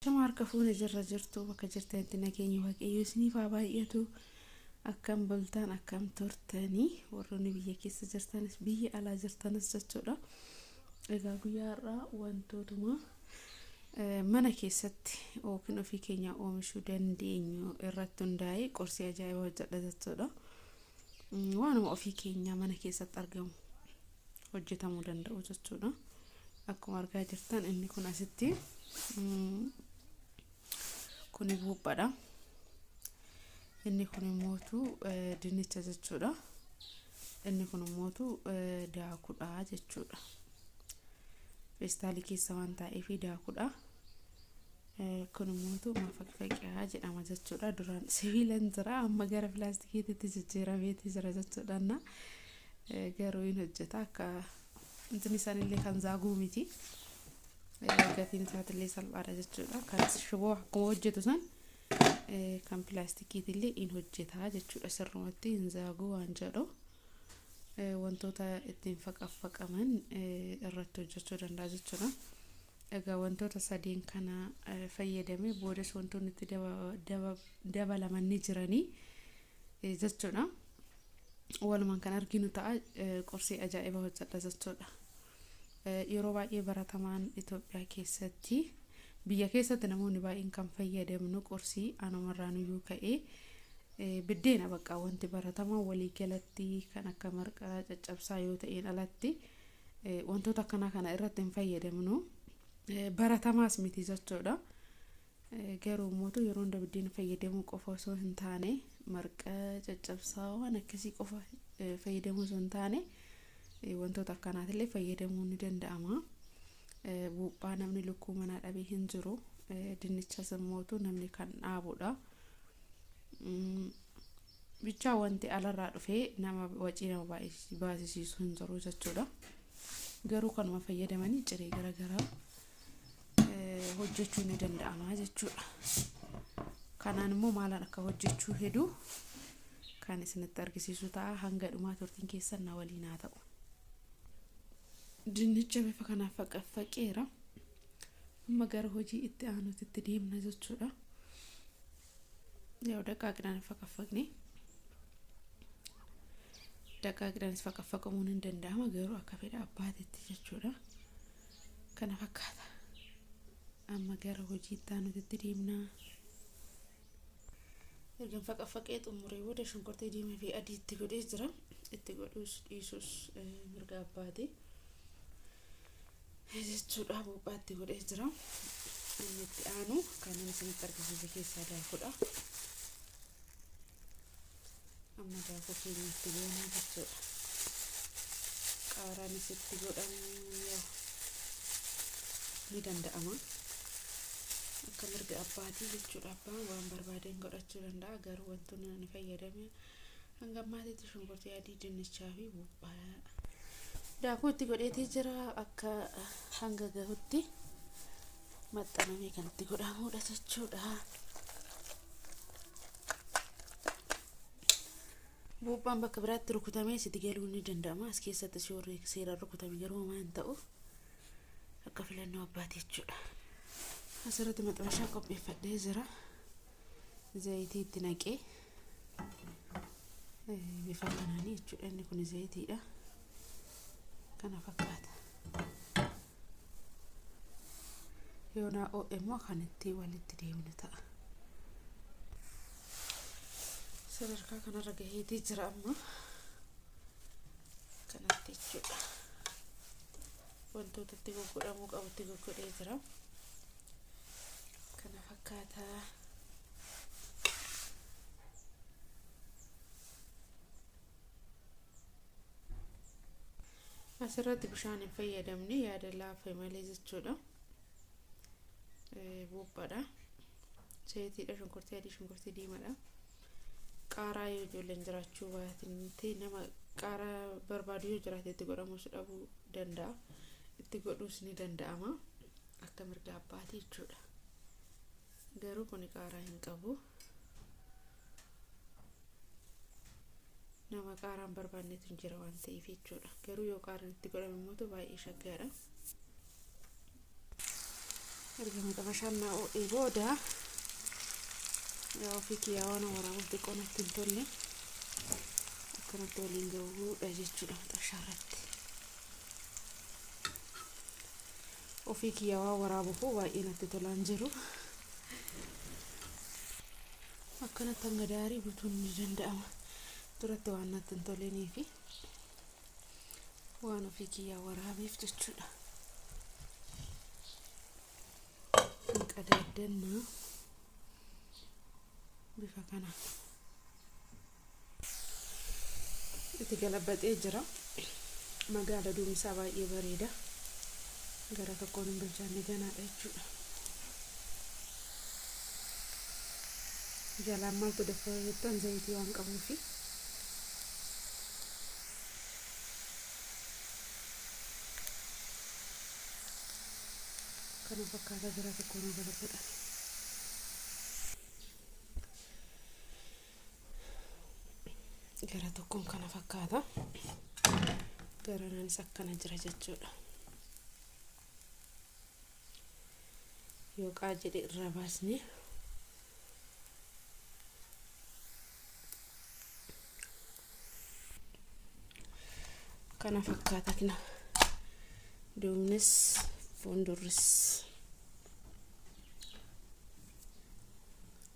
Shama harka fuune jirra jirtu bakka jirtanitti nageenyi waaqayyo isiniif haa baay'atu. Akkam bultaan, akkam turtanii warroonni biyya keessa jirtanis biyya alaa jirtanis jechuudha. Egaa guyyaa har'aa wantootuma mana keessatti yookiin ofii keenya oomishuu dandeenyu irratti hundaa'ee qorsii ajaa'ibaa hojjedha jechuudha. Waanuma ofii keenya mana keessatti argamu hojjetamuu danda'u jechuudha. Akkuma argaa jirtan inni kun asitti kuni buuphaadha. Inni kun immootu dinnicha jechuudha. Inni kun immootu daakudha jechuudha. Feestaalii keessa waan taa'eef daakudha. Kun immootu mafaqfaqiyaa jedhama jechuudha. Duraan sibiilan jira, amma gara pilaastikiitti jijjiirameeti jira jechuudha. Garuu hin hojjeta, akka intin isaanillee kan zaaguu miti. Gatiin isaatillee salphaadha jechuudha. Kan shiboo akkuma hojjetu san kan pilaastikiitillee in hojjeta jechuudha. Sirrumatti hin zaaguu waan jedhu. Wantoota ittiin faqaffaqaman irratti hojjechuu danda'a jechuudha. Egaa wantoota sadeen kana fayyadamee boodas wantoonni itti dabalaman ni jiranii jechuudha. Walumaan kan arginu ta'a, qorsii ajaa'iba hojjedha jechuudha. Yeroo baay'ee baratamaan Itoophiyaa keessatti, biyya keessatti namoonni baay'een kan fayyadamnu qorsii anumarraan iyyuu ka'ee biddeena, bakka wanti baratamaa walii galatti kan akka marqaa caccabsaa yoo ta'een alatti wantoota akkanaa kana irratti hin fayyadamnu, baratamaas miti jechuudha. Garuu immoo yeroo hunda biddeena fayyadamuu qofa osoo hin taane, marqaa caccabsaa waan akkasii qofa fayyadamuu osoo hin taane, wantoota akkanaatillee fayyadamuun ni danda'ama. Buuphaa namni lukkuu manaa dhabee hin jiru. Dinnichas immootu namni kan dhaabudha. Bichaa wanti alarraa dhufee nama wacii nama baasisiisu hin jiru jechuudha. Garuu kanuma fayyadamanii ciree garaagaraa hojjechuun ni danda'ama jechuudha. Kanaan immoo maalaan akka hojjechuu hedu kan isinitti argisiisu ta'a. Hanga dhumaa turtiin keessan na waliin haa ta'u. Dinnicha bifa kanaan faqaffaqeera. Amma gara hojii itti aanutti deemna jechuudha. Yoo daqaaqidhaan faqaffaqne, daqaaqidhaanis faqaffaqamuun hin danda'ama, garuu akka fedha abbaatitti jechuudha. Kana fakkaata. Amma gara hojii itti aanutti deemna. Erga faqaffaqee xumuree booda shunkurtii diimaa fi adii itti godhee jira. Itti godhuus dhiisuus mirga abbaati jechuudha. Buuphaa itti godhee jira. Inni itti aanu kan inni isinitti argisiise keessaa daakudha. Amma daakuu keenya itti goonaa jechuudha. Qaaraanis itti godhamuu ni danda'ama. Akka mirga abbaatii jechuudha. Abbaan waan barbaadeen godhachuu danda'a. Garuu wantoonni ani fayyadame hanga ammaatitti shunkurtii adii, dinnichaa fi buuphaa. Daakuu itti godheetii jira, akka hanga gahutti maxxanamee kan itti godhamudha jechuudha. Buuphaan bakka biraatti rukutamee sitti galuu ni danda'ama. As keessatti seeraan rukutame garuu homaa hin ta'u. Akka filannoo abbaati jechuudha. Asirratti maxxanashaa qopheeffadhee jira. Zayitii itti naqee bifa kanaanii jechuudha. Inni kun zayitiidha. Kana fakkaata. Yoo naa oo'e immoo kan itti walitti deemnu ta'a. Sadarkaa kanarra gaheetii jira amma. Kanatti jechuudha. Wantoota itti goggodhamuu qabutti goggodhee jira. Kana fakkaata. Asirratti bishaan hin fayyadamne, yaada laafe malee jechuudha. Buuphaadha. Zayitiidha, shunkurtii adii, shunkurtii diimaadha. Qaaraa yoo ijoolleen jiraachuu baatinte, nama qaaraa barbaadu yoo jiraate itti godhamuus dhabuu danda'a. Itti godhuus ni danda'ama. Akka mirga abbaatii jechuudha. Garuu kuni qaaraa hin qabu. Nama qaaraan barbaannetu hin jira waan ta'eef jechuudha. Garuu yoo qaaraan itti godhame immoo baay'ee shaggaadha. Erga maxabashaan naa ho'ee booda yaa ofii kiyyaa waan waraabuuf xiqqoo natti hin tolle akkanatti waliin gahuudha jechuudha maxabashaa irratti. Ofii kiyyaa waan waraabuuf baay'ee natti tolaan jiru. Akkanatti hanga daarii butuun ni danda'ama. Duratti waan natti hin tolinii fi waan ofii kiyyaa waraabeef jechuudha. Qadaaddanna bifa kana itti galabaxee jira. Magaala duumsaa baay'ee bareeda. Gara tokkoon hin bilchaanne ganaadha jechuudha. Jalaan maaltu danfa jettan zayitii waan qabuufi. Kana fakkaata gara tokkoon galabaxame. Gara tokkoon kana fakkaata. Garanaanis akkana jira jechuudha. Yoo qaa jedhe irraa baasnee kana fakkaata kina duubnis fuuldurris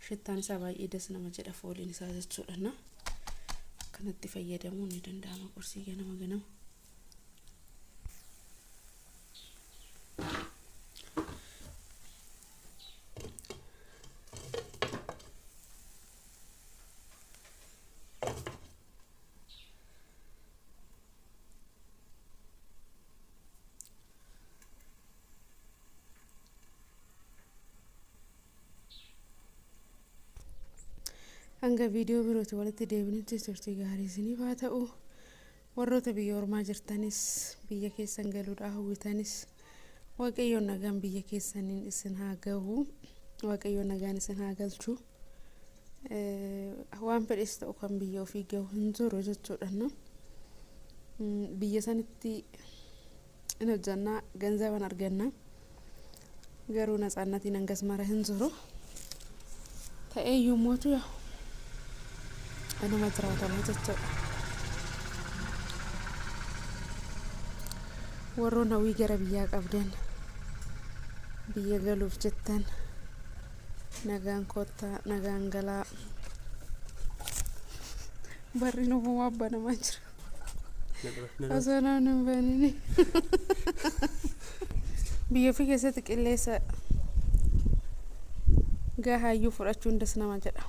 shittaan isaa baay'ee das nama jedha fooliin isaa jechuudha na kanatti fayyadamuun ni danda'ama qursii ganama ganama. Hanga viidiyoo birootti walitti deebinutti turtii gaarii isiniif haa ta'u. Warroota biyya ormaa jirtanis biyya keessan galuudhaa hawwitanis Waaqayyoon nagaan biyya keessaniin isin haa gahu. Waaqayyoon nagaan isin haa galchu. Waan fedhes ta'u kan biyya ofii gahu hin jiru jechuudha. Biyya sanitti hin hojjannaa ganzaban arganna. Garuu natsaannatiin hangas mara hin jiru. Ta'ee iyyuu mootu anuma jiraatama jechuudha. Warroon hawwii gara biyyaa qabdan biyya galuuf jettan nagaan koottaa nagaan galaa. Barri nufumaa banamaa jira. Osoo namni hin banini. Biyya ofii keessatti qilleensa gahaayyuu fudhachuun das nama jedha.